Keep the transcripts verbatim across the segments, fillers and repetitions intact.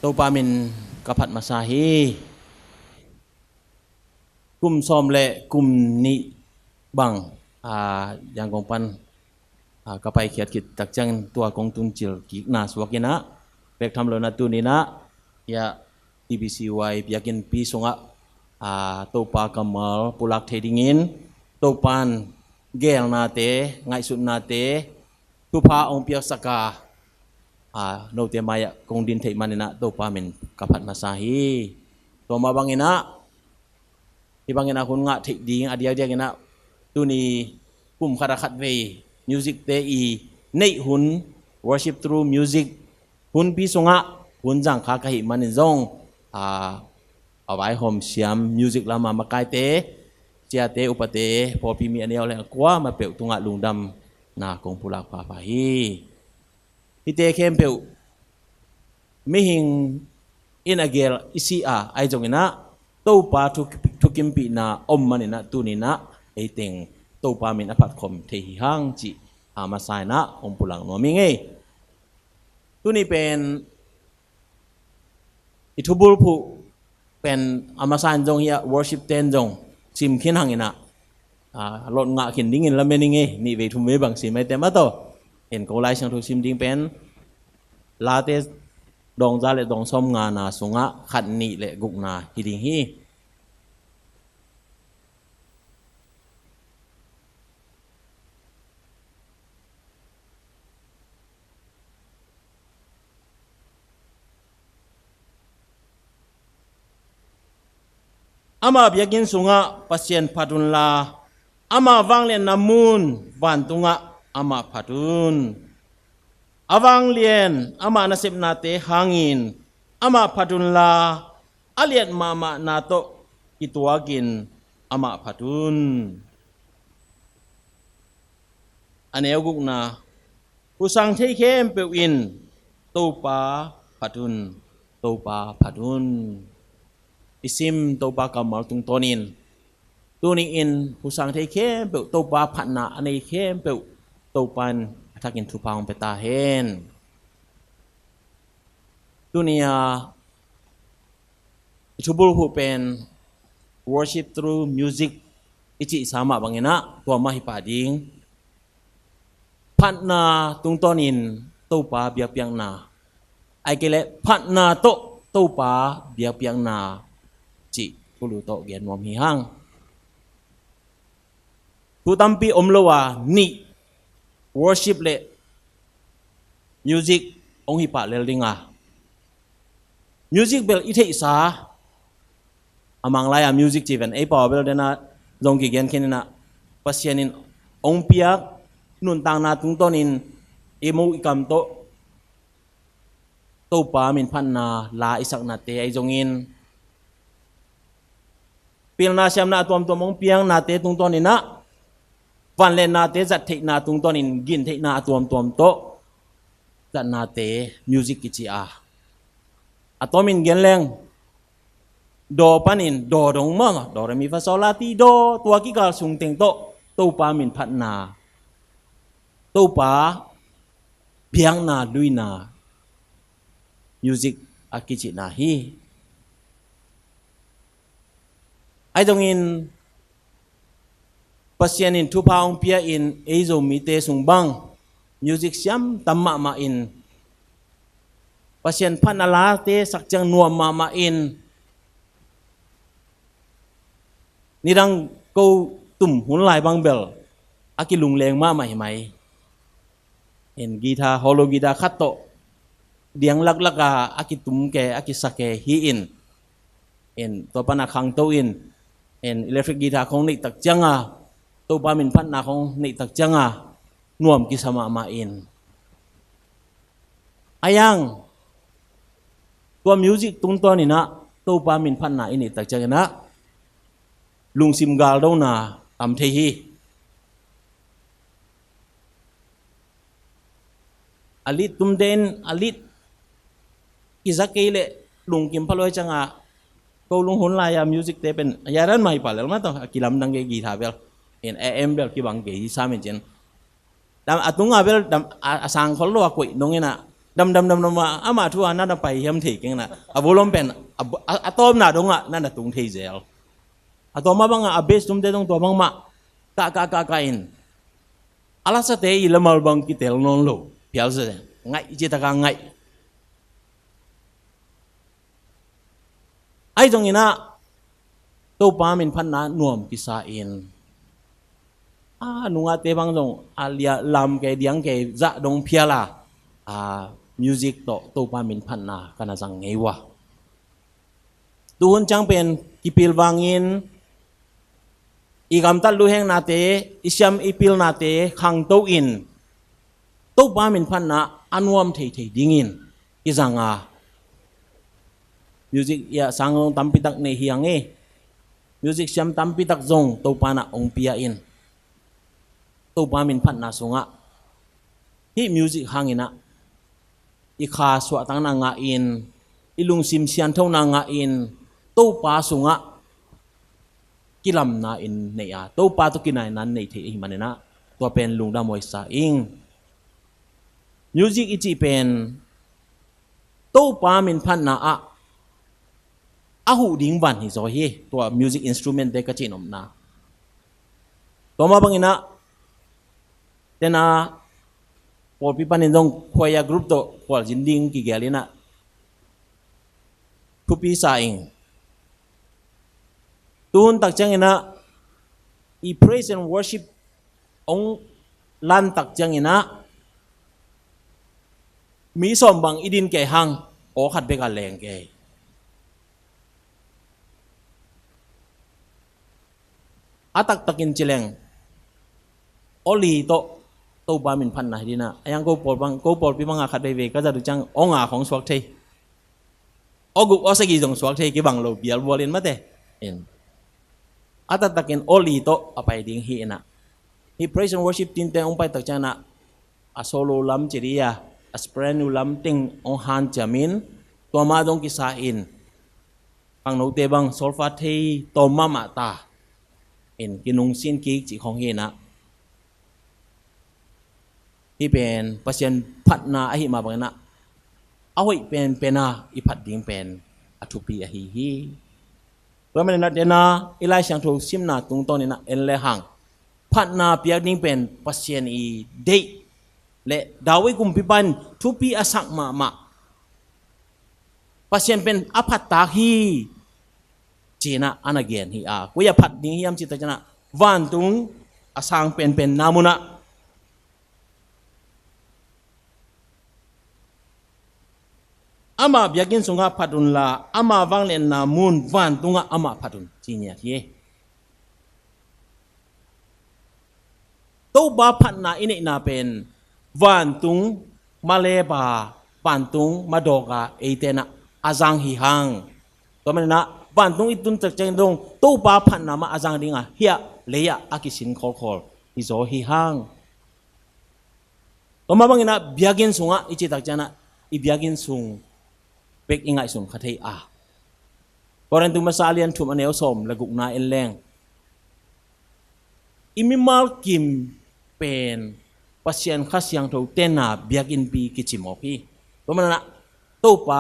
Topa min ka phat masa hi. Kum sawm le kum nih bang, a, Yangon pan, a, ka paikhiat khit tak ciangin tua kong tuncil kikna suak in ah, bek tham lo in ah tuni in ah, ya, T B C Y biakinnpi sungah, a, Topa kammal pulak thei dingin Topan geelnate, ngaihsutnate, thupha hong piaksak a, a, note mai-ah kong din theih man in ah Topa min ka phat masa hi. Tua mah bang in ah, hih bang in ah hun ngah theih ding a diakdiak in ah, tuni kum khat ah khatvei music-te i neih hun, worship through music hunpi sungah hun zangkha ka hih man in zong, a, a vaihawm siam music lam a makaite, ciate, upate, pawlpi mi a neu le a kua mah peuh tungah lungdamna kong pulak pahpah hi. Hihte khempeuh mihing in a geel i si a, ahi zong in ah Topa thu, thukimpihna om man in ah tuni in ah ei teng Topa min a phat khawm thei hi hang cih a masa in ah hong pulak nuam hi ing ei. Tuni pen i thubulphuh pen a masa in zong hi a, worship-te in zong sim khin hang in ah, a, lot ngah khin dingin lamen ing ei, nih vei thum vei bang sim ei te mah tawh. En ko Lai Siangtho sim ding pen Late dawng za le dawng sawm ngana sungah khat, nih le gukna hi ding hi. Ama biakinn sungah Pasian phat unla, ama vangliatna mun vantungah amah phat un. A vanglian ama nasepnate hangin amah phat unla, a liat mahmahna tawh kituakin amah phat un. A neu gukna, husang thei khempeuh in Topa phat un, Topa phat un. I sim Topa kammal tungtawnin tuni in husang thei khempeuh, Topa phatna a nei khempeuh Topa in a thakin thupha hong pia ta hen. Tuni a i thubulphuh pen worship through music i cihsa mah bang in ah tua mah hi pah ding. Phatna tungtawnin Topa biakpiakna, ahih kei leh phatna tawh Topa biakpiakna cih thulu tawh gen nuam hi hang. Thu tampi om lo a, nih, worship le music hong hi pah lel ding a, music bel i theihsa, a Manglai a music ci ven, ei pau bel den a zong kigen khin in ah, Pasian in hong piak nuntakna tungtawnin i mu i kam tawh Topa min phatna la i saknate ahi zongin, pilna siamna a tuamtuam hong piaknate tungtawnin ah, vangliatnate zat theihna tungtawnin gin theihna a tuamtuam tawh zatnate music kici a, a tawmin gen leng, daw panin, daw dong maw, do re mi fa sol la ti do, tua kikal sungteng tawh Topa min phatna, Topa biakna, luina music a kicihna hi. Ahi zongin Pasian in thupha hong pia in, ei Zomite sung bang music siam tam mahmah in, Pasian phatna late sak ciang nuam mahmah in, nidang ko tum hun lai bang bel a kilungleng mahmah hi mai. In guitar, hollow guitar khat tawh diang laklak a, a kitum ke, a kisa ke hi in, in tua pan a khangto in, in electric guitar khong neih tak ciang a, Topa min phatna khong neih tak ciang a, nuam kisa mahmah in. A yang, tua music tungtawnin ah Topa min phatna i neih tak ciangin ah lungsim galdona tam thei hi. A lead tumte in a lead kizak kei leh lungkim pha lo hi ciang a, ko lung hun lai a music te pen a yaran mai pa lel mah tawh, a kilamdang kei guitar bel, in A M bel kibang kei hi sam in cin. Dam a tunga bel dam a, a sang khol lo a koih nong in ah, Dam, dam, dam, dam, amah thu a na na pai hiam thei keng na. A volume pen, a, a, a tawpna dongah na na tung thei zel. A tawpna bangah, a bass tumte dong tua bangmah. Kah, kah, kah, kah in. A lasate i lamal bang kitel nawn lo. Phial se. Ngaih, i citaka ngaih. Ahi zongin ah, Topa minphatna nuam kisa in, a nungahte bang zong a lia lam kei diang kei zah dong phial a, a music tawh Topa minphatna ka na zang ngei uh a. Tuhun ciang pen kipilvangin i gamtat luhengnate, i siam i pilnate khangto in Topa minphatna a nuam theithei dingin kizang a, music i a sang zong tampitak nei hi hang e. Music siam tampitak zong Topa na ong pia in, Topa minphatna sungah hih music hangin ah i kha suahtakna ngah in, i lungsim sianthona ngah in, Topa sungah kilamna in nei a, Topa tawh kinaina in nei thei ahih manin ah, tua pen lungdam huai sa ing. Music i cih pen Topa minphatna ah a huh ding van hi zaw hi, tua music instrument te ka cih nopna. Tua mah bangin ah, tena pawlpi panin zong choir group tawh khualzin ding kigelin ah thupi sa ing. Tuhun tak ciangin ah, i praise and worship ong lan tak ciangin ah, mi sawm bang i din kei hang, aw khat bek a leng kei. A taktakin ci leng, aw li tawh Topa minphatna hi ding a, a yang ko pawl bang, ko pawlpi bang a khat veivei ka zat uh ciang, aw nga khong suak thei. Aw guk aw sagih zong suak thei, kibang lo bial bual in mate. In. A taktakin aw li tawh a pai ding hi in ah. Hih praise and worship team te ong pai tak ciangin ah, a solo lam ci ding a, a soprano lam teng ong hanciam in, tua mah zong kisa in, khangnote bang solfa thei tawm mahmah ta in, kinungsin kik cih khong hi in ah. Hih pen Pasian phatna ahih mah bangin ah, a hoih penpen a i phat ding pen a thupi ahi hi. Tua manin ah, tena i Lai Siangtho simna tungtawnin ah en le hang, phatna piak ding pen Pasian i deih le David kumpipa in thupi a sak mahmah, Pasian pen a phattak hi ci-in ah a na gen hi a. Koi ah phat ding hiam cih tak ciangin ah, vantung a sang penpenna mun ah, ama biakinn sungah phat unla, ama vangliatna mun vantungah amah phat un, ci ngiat hi. Topa phatna i neihna pen vantung malepa, vantung madawka eite in ah a zang hi hang. Tua manin ah, vantung i tun tak ciang dong Topa phatna mah a zang ding a, hiah lei ah a kisin khawlkhawl hi zaw hi hang. Tua mah bangin ah, biakinn sungah i cih tak ciangin ah, i biakinn sung bek i ngaihsun kha thei a. Korintu masa a lian thum, a neu sawm le gukna en leng, i mimal kim pen Pasian Kha Siangtho tenna biakinnpi kici mawk hi. Tua manin ah, Topa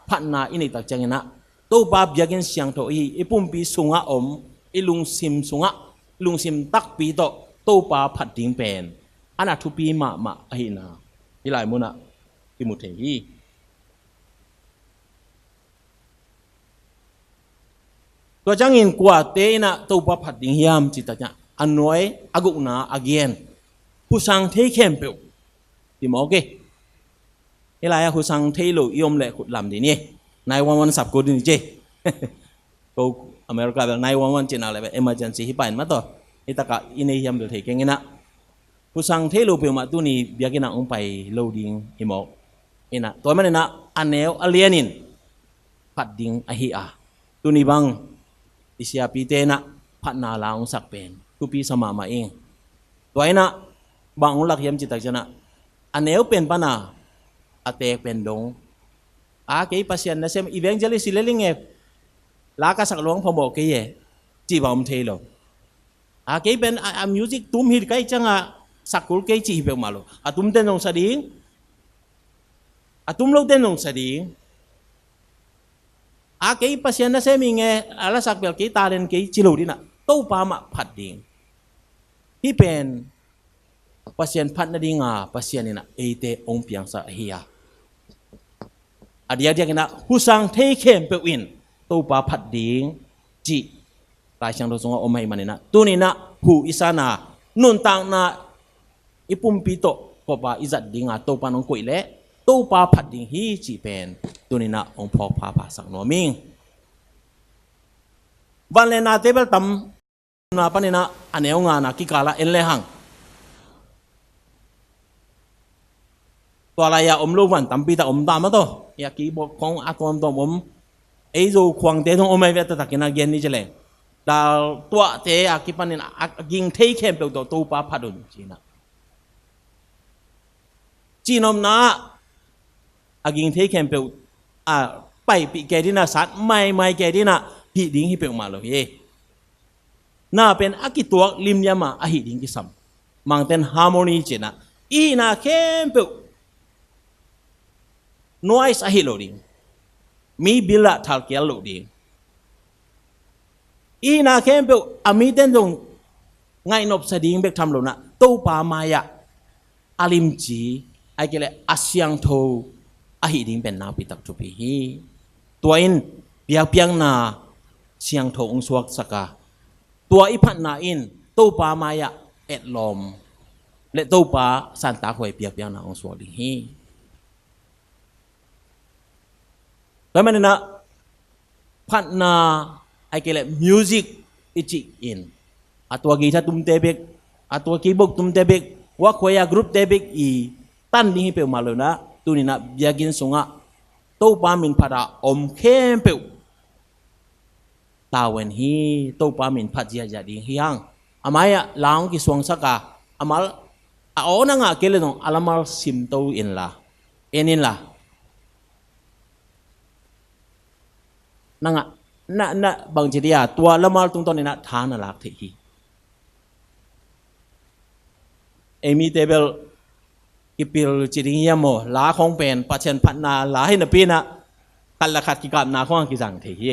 phatna i neih tak ciangin ah, Topa biakinn siangtho i, i pumpi sungah om, i lungsim sungah, lungsim takpi tawh Topa phat ding pen a na thupi mahmah ahihna hih lai munah kimu thei hi. Tua ciangin kuate in ah Topa phat ding hiam cih tak ciang, a nuai a gukna a gen, husang thei khempeuh, ti mawk e. Hih lai-ah husang thei lo i om leh khut lam dih ni. Nine one one sap kul dih ni ci. Ko America bel nine one one cih nak leh bel emergency hi pah in mah tawh. Hih takah i nei hiam bel thei keng in ah, husang thei lo peuhmah tuni biakinn ah hong pai lo ding hi mawk. In ah, tua manin ah, a neu a lianin phat ding ahi a, tuni bang i siapite in ah phatna la hong sak pen thupi sa mahmah ing. Tua in ah bang hong lak hiam cih tak ciangin ah, a neu pen pan a, a teek pen dong, a, kei Pasian nasem evangelist hi lel ing e, la ka sak lo hong phamawh kei e, cih bang om thei lo. A, kei pen a, a music tum hi kei ciangin sak kul kei cih hi peuhmah lo. A tumten zong sa ding, a tum lote nungsa ding. A kei Pasian nasem ing e, a lasak bel kei talent kei ci lo ding a, Topa mah phat ding. Hih pen Pasian phat nading a Pasian in a eite hong piangsak ahi a, a diakdiak in a husang thei khempeuh in Topa phat ding cih Lai Siangtho sungah om ahih manin a, tuni in a hu i san a, nuntakna i pumpi tawh kop a i zat ding a Topa in hong koih leh Topa phat ding hi cih pen tuni in a hong phawk phapha sak nuam ing. Van le nate bel tam na panin a, a neu nga na kikal ah en le hang. Tua lai-a om lo van tampi tak om ta mah tawh. Hih a keyboard khong a tuamtuam om. Ei Zo khuangte zong om ahi ve, a taktak in a gen ni ci leng. Dal tuahte a kipanin a, a ging thei khempeuh tawh Topa phat un ci-in a, cihnopna ah a ging thei khempeuh a paipih kei ding a, sat maimai kei ding a, hih ding hi peuhmah lo hi. Na pen a kituak limliam a, a hih ding kisam. Mangten harmony ci-in a, i hihna khempeuh noise a hih loh ding. Mi bil ah thalkial loh ding. I hihna khempeuh a miten zong ngaihnopsa ding bek tham lo in a, Topa mai-ah a limci, ahih kei leh a siangtho a hih ding pen nakpi tak thupi hi. Tua in biakpiakna siangtho hong suaksak a, tua i phatna in Topa mai-ah etlawm le Topa santakhuai biakpiakna hong suak ding hi. Tua ahih manin a, phatna, ahih kei leh music i cih in, a tua guitar tumte bek, a tua keyboard tumte bek, wakhuai a group te bek i tan ding hi peuhmah lo in a, tuni in a biakinn sungah Topa min phat a om khempeuh tavuan hi. Topa min phat ziahziah ding hi hang. A mai-ah la hong kisuangsak a, a mal, a aw na ngah kei leh zong a lamal simto inla, en inla, na ngah, na, na bangci dia tua lamal tungtawn in a tha na lak theih hi. Ei mite bel kipil ci ding hiam maw, la khong pen Pasian phatna la hi napi in a, khat le khat kikapna khong a kizang thei hi.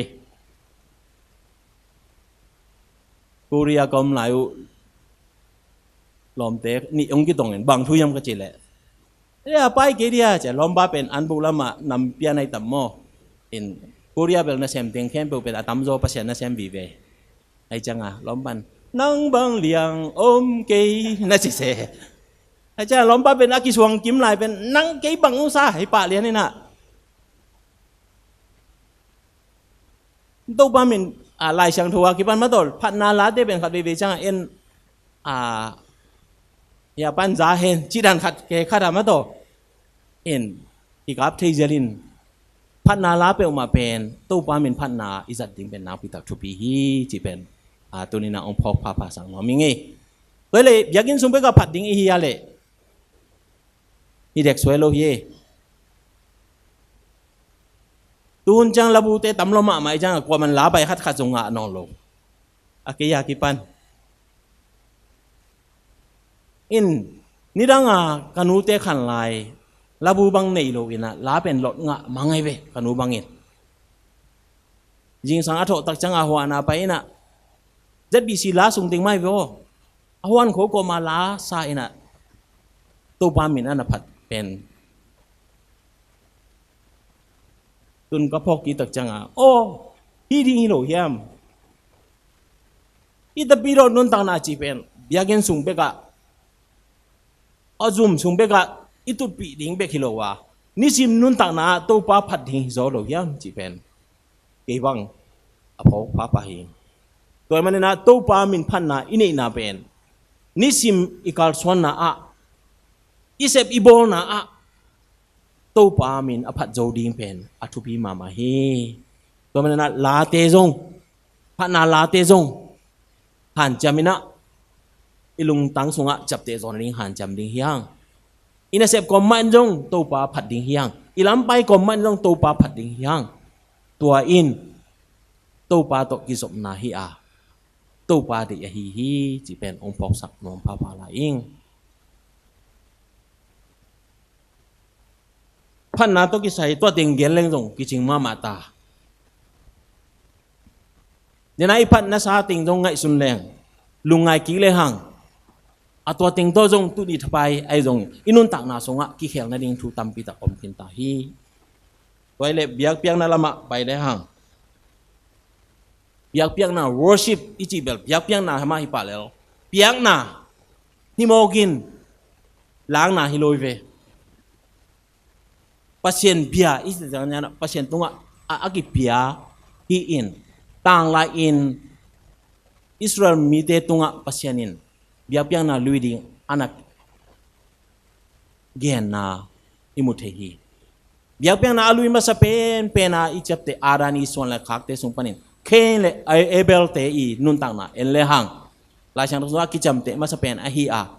Korea ka om lai uh, lawmte nih hong kitong in, bang thu hiam ka cih leh, "Eh, a pai kei dia," ci a, lawmpa pen an buk lamah nam pian ahi tam maw. In, Korea bel nasem teng khempeuh pen a tamzaw Pasian nasem vive. Ahi ciang a lawmpa in, "Nang bang liang om kei," na ci se. Ahi ciang a lawmpa pen a kisuang kim lai pen, "Nang kei bang uh sa," hih pah lian in a. Topa min, a, Lai Siangtho a kipan mah tawh, phatna late pen khat veivei ciang a en, a, hih a pan za hen, cih dan khat, kei khat a mah tawh, en, kikap thei zel in, phatna la peuhmah pen Topa min phatna i zat ding pen nakpi tak thupi hi, cih pen, a, tuni in a hong phawk phapha sak nuam ing ei. Tua hi leh biakinn sung bek a phat ding i hi a leh, hi dek suai lo hi ei. Tuhun ciang labute tam lua mahmah i ciang a, kuaman la pai khatkhat zong ngah nawn lo. A kei a kipan in, nidang a ka nute khan lai, labu bang nei lo in a, la pen lot ngah mang ahi ve, ka nu bangin. Zingsang a thawh tak ciang a huan a pai in a, Z B C la sung ding mah ahi ve aw. A huan kho kawm a la sa in a, Topa min a na phat pen. Tun ka phawk kik tak ciang a, "Aw, hih ding hi lo hiam? Hih tapi dawh nuntakna cih pen biakinn sung bek ah, a zum sung bek ah i tutpih ding bek hi lo a, nisim nuntakna ah Topa phat ding hi zaw lo hiam?" cih pen kei bang a phawk phapha hi. Tua ahih manin a, Topa min phatna i neihna pen nisim i kalsuanna ah, i sep i bawlna ah Topa min a phat zo ding pen a thupi mahmah hi. Tua ahih manin a, late zong, phatna late zong hanciam in a, i lungtang sungah ciapteh zaw nading hanciam ding hi hang. I nasep kawm mah in zong Topa phat ding hi hang. I lampai kawm mah in zong Topa phat ding hi hang. Tua in Topa tawh kizopna hi a, Topa deih ahi hi, cih pen hong phawksak nuam phapha lai ing. phatna tawh kisai tua teng gen leng zong kicing mahmah ta. Dena i phatna sa teng zong ngaihsun leng lungngai kik le hang, a tua teng tawh zong tuni thapai ahi zong i nuntakna sungah kikhel nading thu tampi tak om khin ta hi. Tua hi leh biakpiakna lamah pai le hang, biakpiakna, worship i cih bel biakpiakna mah hi pah lel. Piakna hi mawk in, lakna hi lo hi ve. Pasian bia i cih ciangin Pasian tungah a, a kipia hi in, tanglai in Israel mite tungah Pasian in biakpiakna lui ding a na genna i mu thei hi. Biakpiakna a lui masa penpen a i ciapteh Adam i suan le khakte sung panin Cain le Abel te i nuntakna en le hang, Lai Siangtho sungah kiciamteh masa pen ahi a,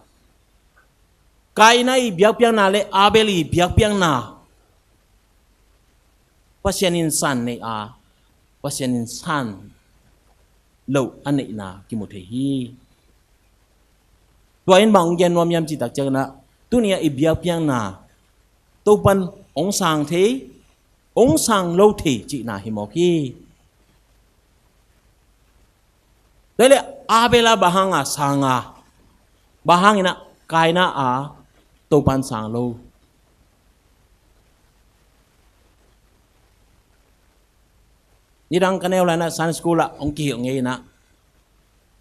Kaina i biakpiakna le Abel i biakpiakna, Pasian in san nei a, Pasian in san lo a neihna kimu thei hi. Tua in bang hong gen nuam hiam cih tak ciangin ah, tuni a i biakpiakna Topan hong sang thei, hong sang lo thei cihna hi mawk hi. Tua hi leh Abel a bang hang a sang a, bang hangin ah Kaina a Topan sang lo? Nidang ka neu lai-in ah Sunday school ah hong kihilh ngei in ah,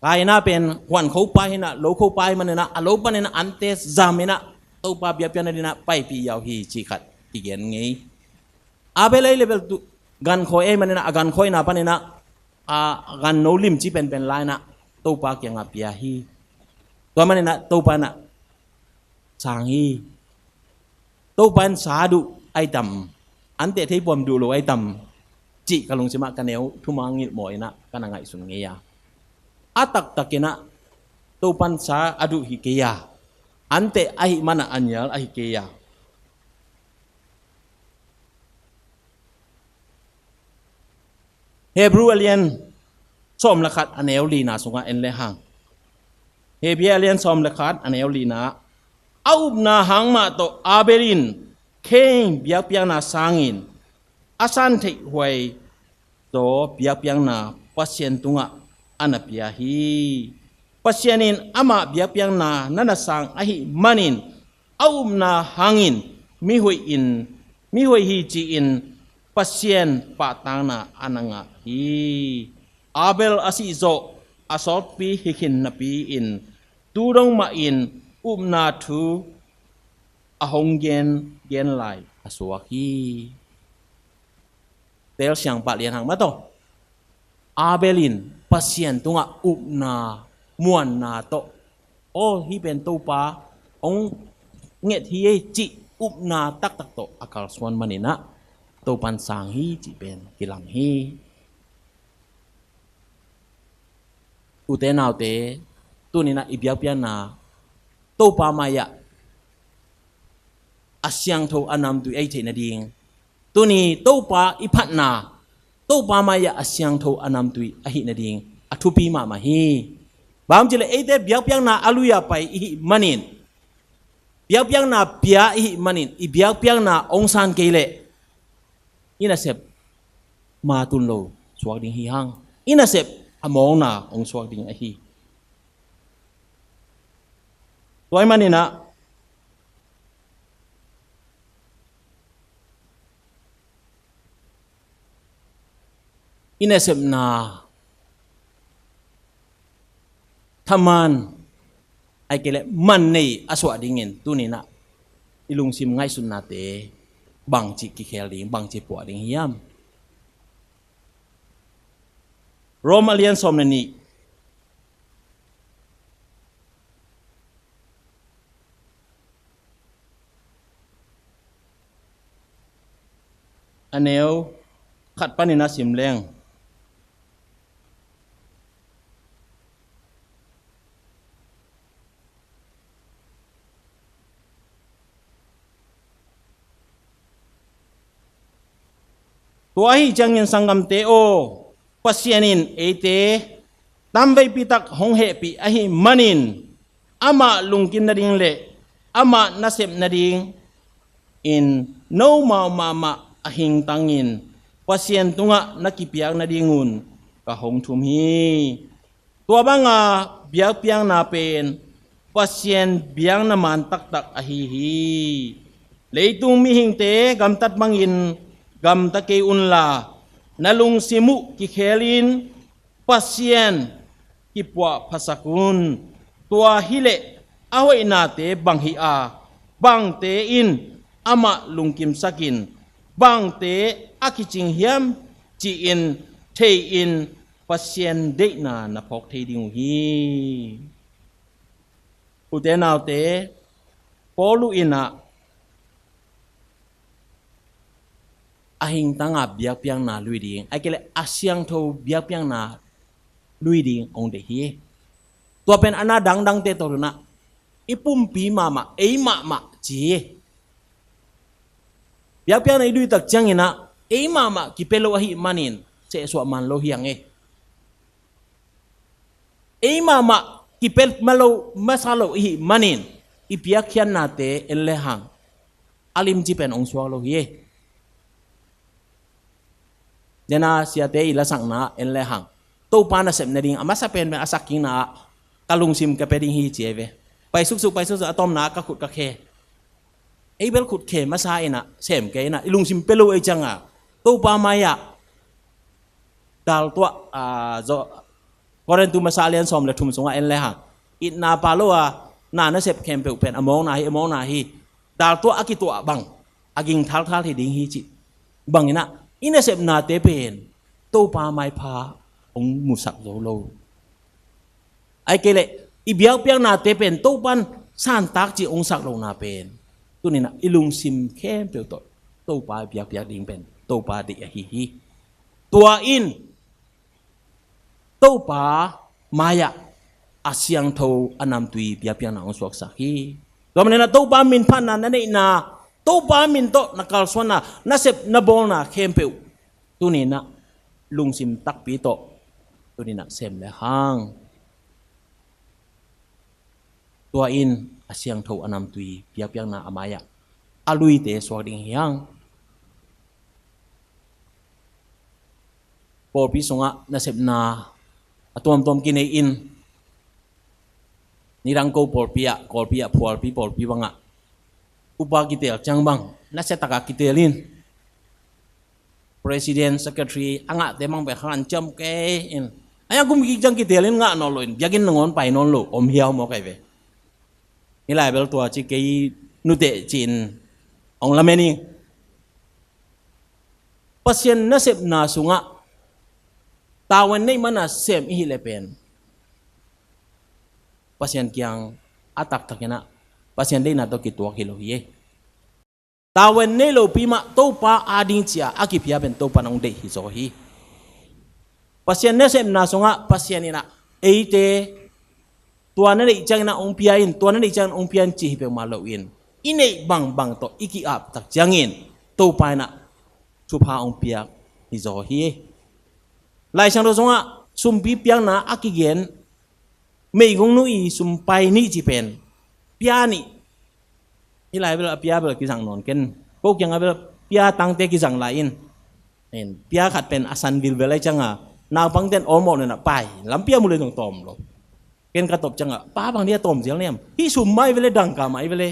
Kaina pen huan khopa hi in ah, lo khopa hi manin ah, a lo panin ah ante zam in ah Topa biakpiakna dingin ah paipih ziau hi cih khat kigen ngei. Abel ahi leh bel tu gan khawi ahi manin ah, a gan khawina panin ah, a ganno limci penpen la in ah Topa kiangah pia hi. Tua manin ah Topa in ah sang hi. Topa in sa a duh ahi tam, ante thei puam duh lo ahi tam cih ka lungsim ah ka neu thum a ngilh mawh in ah ka na ngaihsun ngei a, a taktak in ah Topa in sa a duh hi kei a, ante ahih man a a nial ahi kei a. Hebrew a lian sawm le khat a neu lina sungah en le hang, Hebrew a lian sawm le khat a neu lina, a upna hang mah tawh Abel in Cain biakpiakna sangin a san theih huai tawh biakpiakna Pasian tungah a na pia hi. Pasian in amah biakpiakna na na sang ahih manin, a upna hangin mi hoih in, mi hoih hi ci-in Pasian pahtakna a na ngah hi. Abel a sih zawh a sawtpi hi khin napi-in, tu dong mahin upna thu a hong gen, gen lai a suak hi. Tel siangpah lian hang mah tawh, Abel in Pasian tungah upna, muanna tawh, aw, hih pen Topa hong nget hi ei cih upna taktak tawh a kalsuan manin ah Topan sang hi cih pen kilang hi. Ute naute, tuni-in ah i biakpiakna Topa mai-ah a siangtho a namtui ahi theih nading, tuni Topa i phatna Topa mai-ah a siangtho a namtui ahi nading a thupi mahmah hi. Bang hang hiam cih leh eite biakpiakna a lui-a pai i hih manin, biakpiakna pia i hih manin, i biakpiakna hong san kei leh i nasep ma tun lo suak ding hi hang. I nasep a mawkna hong suak ding ahi. Tua ahih manin ah i nasepna thaman ahih kei leh man nei a suah dingin tuni-in ah i lungsim ngaihsutnate bangci kikhel ding, bangci puah ding hiam? Rom a lian sawm le nih, a neu khat panin a sim leng, tua ahih ciangin sanggamte aw, Pasian in eite tamveipi tak hong hehpih ahih manin, amah lungkim nading le amah nasep nadingin nomau mahmah a hingtangin Pasian tungah na kipiak nadingun ka hong thum hi. Tua banga biakpiakna pen Pasian biakna man taktak ahi hi. Leitung mihingte gamtat bangin gamta kei unla, na lungsim uh kikhelin Pasian kipuahphasak un. Tua hileh a hoihnate bang hi a, bangte in amah lungkimsakin, bangte a kicing hiam ci-in thei-in Pasian deihna na phawk thei ding uh hi. Ute naute, Paul in ah a hingtanga biakpiakna lui ding, ahih kei leh a siangtho biakpiakna lui ding hong deih hi. Tua pen a na dangdangte tawh in ah i pumpi mahmah, ei mahmah ci hi. Biakpiakna i lui tak ciangin ah ei mahmah kipia lo ahih manin sehsuah man lo hi hang e. Ei mahmah kipia lo, masa lo i hih manin i piakkhiatnate en le hang a limci pen hong suak lo hi e. Dena siate i lasakna en le hang, Topa nasep nading a masa penpen a sak kikna ah ka lungsim ka pia ding hi ci e ve. Pai suksuk, pai suksuk, a tawpna ah ka khut ka khe. Ei bel khut khe masa in ah sem kei in ah i lungsim pia lo ei cianga Topa mai-ah dal tuah, a, zo, Korintu masa lian sawm le thum sungah en le hang, itna pha lo a na nasep khempeuh pen a mawkna hi, a mawkna hi. Dal tuah a kituah bang a ging thalthal hi ding hi cih bangin ah i nasepnate pen Topa maipha hong musak zo lo. Ahih kei leh i biakpiaknate pen Topan santak cih hong sak lohna pen tuni-in ah i lungsim khempeuh tawh Topa i biakpiak ding pen Topa deih ahi hi. Tua in Topa mai-ah a siangtho a namtui biakpiakna hong suaksak hi. Tua manin ah Topa min phatna na neihna, Topa min tawh na kalsuanna, na sep na bawlna khempeuh tuni-in ah lungsim takpi tawh tuni-in ah sem le hang, tua in a siangtho a namtui biakpiakna a mai-ah a luite suak ding hi hang. Pawlpi sungah nasepna a tuamtuam kinei in, nidang ko pawlpi ah, Kawlpi ah, Phualpi pawlpi bangah upa kitel ciang bang nasia takah kitel in, president, secretary a ngahte bang pen khan ciam kei in, a yang kum kik ciang kitel in ngah nawn lo in, biakinn nangawn pai nawn lo om hiau mawk ahi ve. Hih lai bel tua ci kei nuteh ci-in hong lamen hi. Pasian nasepna sungah tavuan neih mana sem i hih leh pen Pasian kiang a taktakin ah Pasian deihna tawh kituak hi lo hi e. Tavuan nei lopi mah Topa ading ci-a a kipia pen Topa in hong deih hi zaw hi. Pasian nasepna sungah Pasian in ah eite tua na neih ciangin ah hong pia in, tua na neih ciangin hong pia in cih hi peuhmah loin, i neih bangbang tawh i ki-ap tak ciangin Topa in ah thupha hong piak hi zaw hi. Lai Siangtho sungah sumpi piakna a kigen, meigongnu i sum pai nih ci pen pia nih. Hih lai bel a pia bel kizang nawn ken. Ko kiangah bel pia tangte kizang lai in. Pia khat pen a san vilvel ahih ciangin naupangte'n awlmawh nena pai, lam pia mu le zong tawm lo. Ken ka tawp ciangin, pa, bang dia tawm zial na hiam? Hih sum mah hi ve le, dangka mah hi ve le.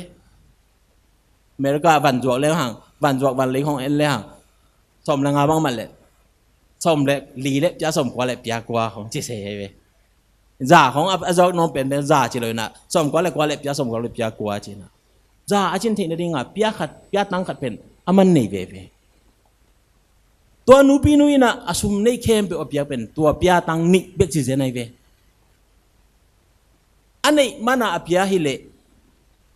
America ah van zuak le hang, van zuak van lei hong en le hang, sawm le nga bang mat le sawm le li le pia sawm kua le pia kua hong ci se hi ve. Za khong a, a zawk nuam penpen za ci lo in ah, sawm kua le kua le pia sawm kua le pia kua ci in ah, za a cin theih nading a pia khat, pia tang khat pen a man nei veve. Tua nupinu in ah a sum neih khempeuh a piak pen tua pia tang nih bek ci zen ahi ve. A neih mana a pia hi leh,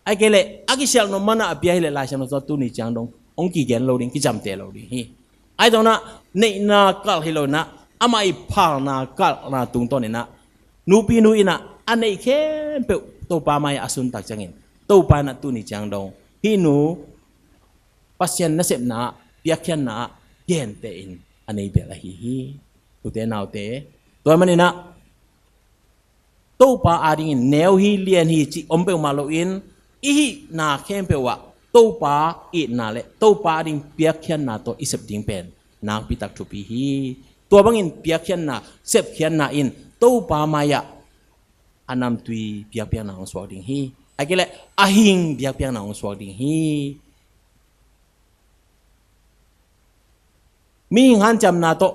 ahih kei leh a kisialh nop mana a pia hi leh, Lai Siangtho sungah tuni ciang dong hong kigen lo ding, kiciamteh lo ding hi. Ahi zongin ah neihna kalh hi lo in ah, amah i phalna kalhna tungtawn in ah nupinu in ah a neih khempeuh Topa mai-ah a sun tak ciangin Topa in ah tuni ciang dong hih nu Pasian nasepna ah, piakkhiatna ah genteh in a nei bel ahi hi. Ute naute, tua manin ah Topa adingin neu hi, lian hi cih om peuhmah loin, i hihna khempeuh ah Topa itna le Topa ading piakkhiatna tawh i sep ding pen nakpi tak thupi hi. Tua bangin piakkhiatna, sepkhiatna in Topa mai-ah a namtui biakpiakna hong suak ding hi. Ahih kei leh a hing biakpiakna hong suak ding hi. Mihing hanciamna tawh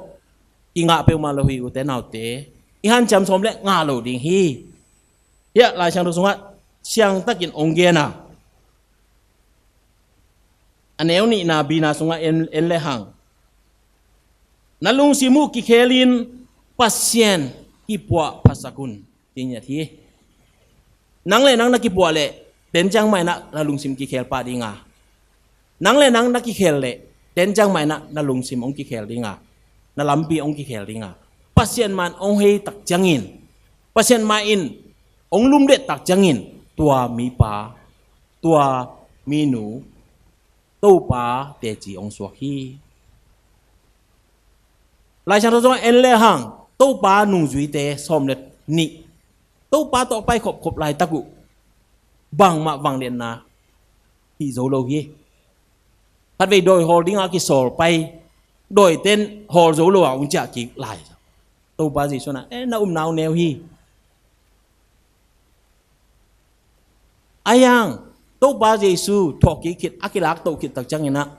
i ngah peuhmah lo hi, ute naute. I hanciam sawm le ngah lo ding hi. Hiah Lai Siangtho sungah siangtakin hong gen a, a neu nihna bina sungah en, en le hang, na lungsim uh kikhelin Pasian kipuah phasak un. Ci ngiat hi. Nang le nang na kipuah leh, den ciang mah in ah na lungsim kikhel pah ding a. Nang le nang na kikhel leh, den ciang mah in ah na lungsim hong kikhel ding a. Na lampi hong kikhel ding a. Pasian mah in hong hei tak ciangin, Pasian mah in hong lumdet tak ciangin, tua mipa, tua minu, Topa teci hong suak hi. Lai Siangtho sungah en le hang, Topa nungzuite sawm le nih, Topa tawh pai khopkhop laitak uh, bangmah vangliatna hih zo lo hi. Khatvei dawi hawl dingah kisawl pai, dawite in hawl zo lo a hong ciah kik lai. Topa Jesu in ah, eh, na upna hong neu hi. Ahi hang, Topa Jesu thawhkik khit, a kilaktoh khit tak ciangin ah,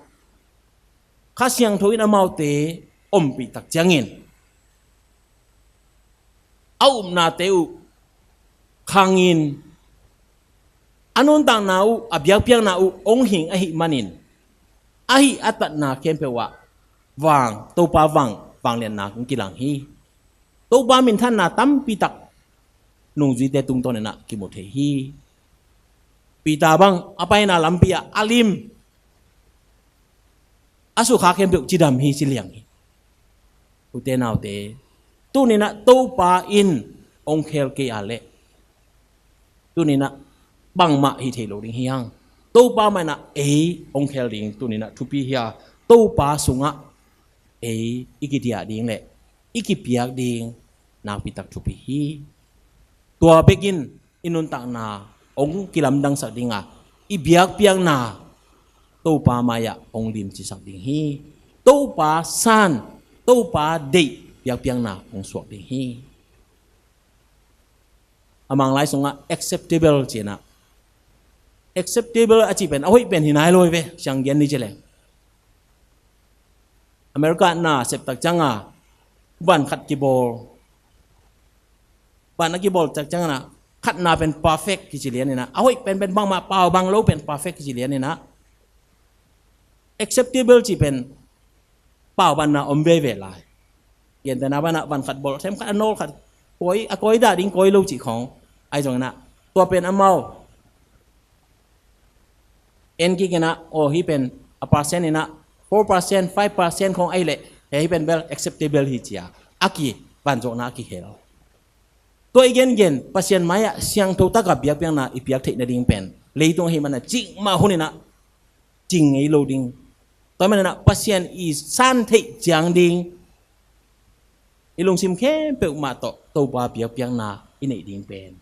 Kha Siangtho in amaute ompih tak ciangin, a upnate uh khangin, a nuntakna uh, a biakpiakna uh hong hing ahih manin, a hih a tatna khempeuh ah vang, Topa vang, vangliatna hong kilang hi. Topa minthanna tampi tak nungzuite tungtawn in ah kimu thei hi. Peter bang a paina lampi ah a lim, a sukha khempeuh cidam hi, ci liang hi. Ute naute, tuni in ah Topa in hong khel kei a leh, tuni in ah bangmah hi thei lo ding hi hang. Topa mah in ah ei hong khel ding tuni in ah thupi hi a, Topa sungah ei i kidiah ding le i kipiak ding nakpi tak thupi hi. Tua bekin i nuntakna hong kilamdangsak ding a, i biakpiakna Topa mai-ah hong limcisak ding hi. Topa san, Topa deih biakpiakna hong suak ding hi. A Manglai sungah acceptable ci-in ah, acceptable a cih pen a hoih pen hi nai lo hi ve, siang gen ni ci leng. America na sep tak ciang a, van khat kibawl, van a kibawl tak ciang a, khatna pen perfect kici lian in ah, a hoih pen pen bangmah, pau bang lo pen perfect kici lian in ah, acceptable cih pen pau banna om veve lai. Gentehna banah van khat bawl, sem khat a nawl khat, koi, a koi dah ding koi lo cih khawng ahi zongin ah, tua pen amau en kik in ah, aw, hih pen a percent in ah four percent, five percent khawng ahih leh, hih pen bel acceptable hi, ci-a a ki vanzawhna a kihel. Tua i gengen Pasian mai-ah siangtho taka biakpiakna i piak theih nading pen leitung ahih manin ah, cikmah hun in ah cing ngei lo ding. Tua manin ah Pasian i san theih ciang ding, i lungsim khempeuh mah tawh Topa biakpiakna i neih ding pen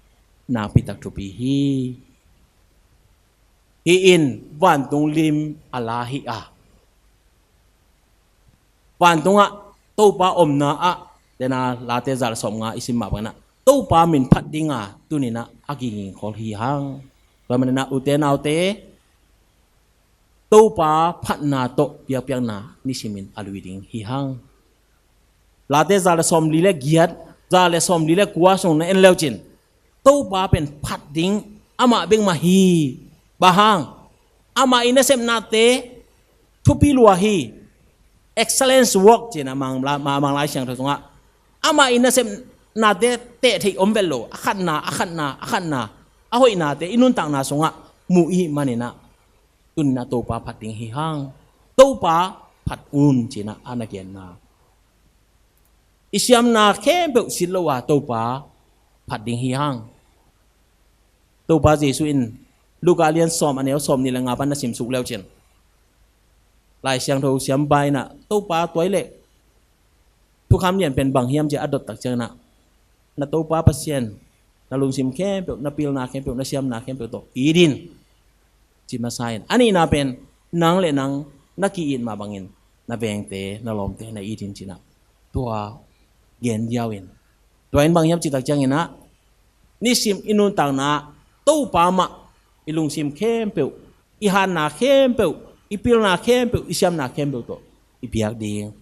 nakpi tak thupi hi. Hih in vantung lim a la hi a, vantungah Topa omna ah, dena Late za le sawmnga i sim mah bangin ah, Topa min phat dinga tuni in ah a kiging khol hi hang. Tua manin ah ute naute, Topa phatna tawh biakpiakna nisimin a lui ding hi hang. Late za le sawmli le giat, za le sawmli le kua sung na en leucin, Topa pen phat ding amah bek mah hi. Bang hang? Amah i nasepnate thupi lua hi. Excellence work cihna Mang, Mang, Manglai Siangtho sungah, amah i nasepnate teh theih om vet lo. A khatna, a khatna, a khatna, a hoihnate i nuntakna sungah mu i hih manin ah, tuni in ah Topa phat ding hi hang. Topa phat un, ci-in ah a na genna. I siamna khempeuh sit lo a Topa phat ding hi hang. Topa Jesu in Luka lian sawm, a neu sawmnih le nga pan na simsuk leucin, Lai Siangtho siampa in ah, Topa, tua ahih leh thukham lian pen bang hiam, ci-a a dot tak ciangin ah, na Topa Pasian na lungsim khempeuh, na pilna khempeuh, na siamna khempeuh tawh it in. Ci masa in, a nihna pen nang le nang na ki-it mah bangin na vengte, na lawmte na it in ci-in ah, tua gen ziau in. Tua in bang hiam cih tak ciangin ah, nisim i nuntakna ah Topa mah i lungsim khempeuh, i hatna khempeuh, i pilna khempeuh, i siamna khempeuh tawh i biak ding,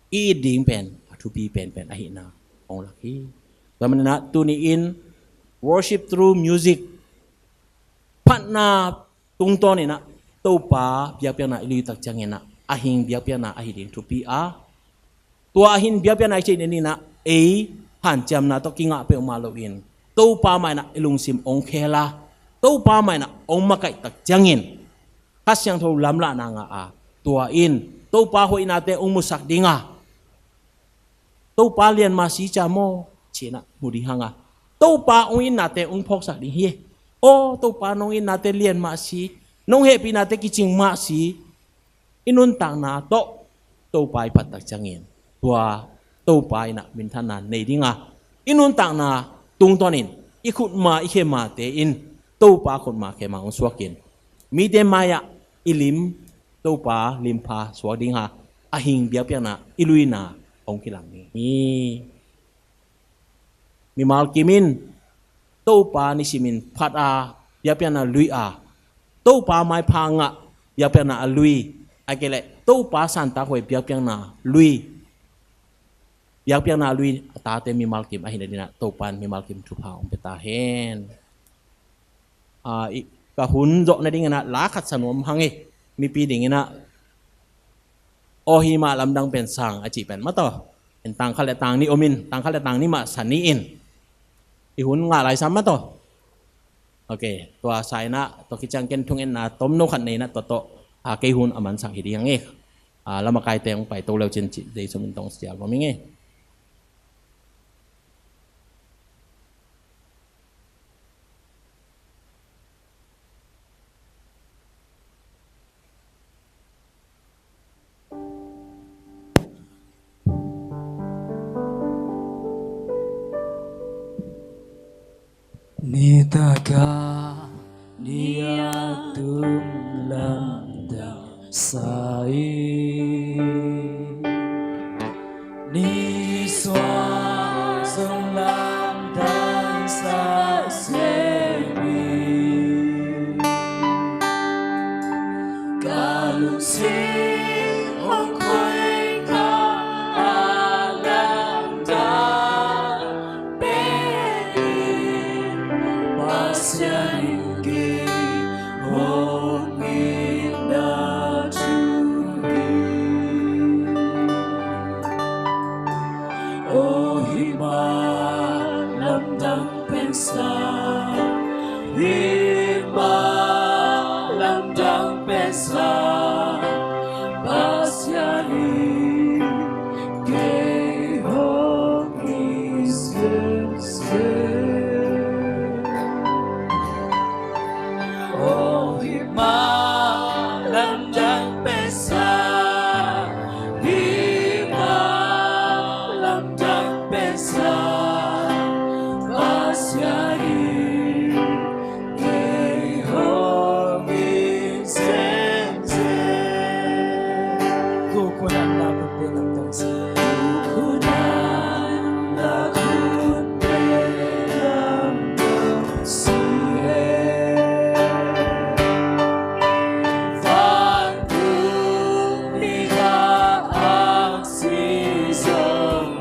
i it ding pen a thupi penpen ahihna hong lak hi. Tua manin ah tuni-in worship through music, phatna tungtawnin ah Topa biakpiakna i lui tak ciangin ah, a hing biakpiakna ahi ding thupi a, tua a hing biakpiakna i cih nadingin ah ei hanciamna tawh kingah peuhmah loin, Topa mah in ah i lungsim hong khel a, Topa mah in ah hong makaih tak ciangin Kha Siangtho lamlahna ngah a, tua in Topa hoihnate hong musak ding a, Topa lian mah si cia maw, ci-in ah mu ding hang a, Topa hong itnate hong phawksak ding hi. Aw Topa, nong itnate lian mah si, nong hehpihnate kicing mah si. I nuntakna tawh Topa i phat tak ciangin, tua Topa in ah minthanna nei ding a, i nuntakna tungtawnin i khutma i khe mate in Topa khutma khe ma hong suakin, mite mai-ah i lim, Topa limpha suak ding a, a hing biakpiakna i luina hong kilang ding hi. Mimal kim in Topa nisimin phat a, biakpiakna lui a, Topa maipha ngah, biakpiakna a lui, ahih kei leh Topa santak huai biakpiakna lui, biakpiakna lui a tate mimal kim ahih nadingin ah Topa in mimal kim thupha hong pia ta hen. A, i, ka hun zawh nadingin ah la khat sa nuam hang e, mipi dingin ah, aw hi mah lamdang pen sang a cih pen mah tawh, in tang khat le tang nih om in, tang khat le tang nih mah sa ni in, i hun ngah lai sam mah tawh. Ok, tua sa in ah tua kiciang ken thungetna tomno khat nei in ah tua tawh, a, kei hun a mansak hi ding hang e. A, lamakaite hong paito leu cin cih Jesu min tawh sial nuam ing e. Nitaka ni a tum lamdang sa i, nisuah zong lamdang sa sem i, ka lungsim hong khoika a lamdang pen in Pasian in kei hong itna thu hi. Aw hi mah lamdang pen sang, hi mah lamdang pen sang, Pasian in kei hong it semsem. Aw hi mah lamdang pen sang, hi mah lamdang pen sang, Pasian in kei hong it semsem. Kukunan na kutte lamdang si. Kukunan na kutte lamdang si. Vantung ni ka aksi zong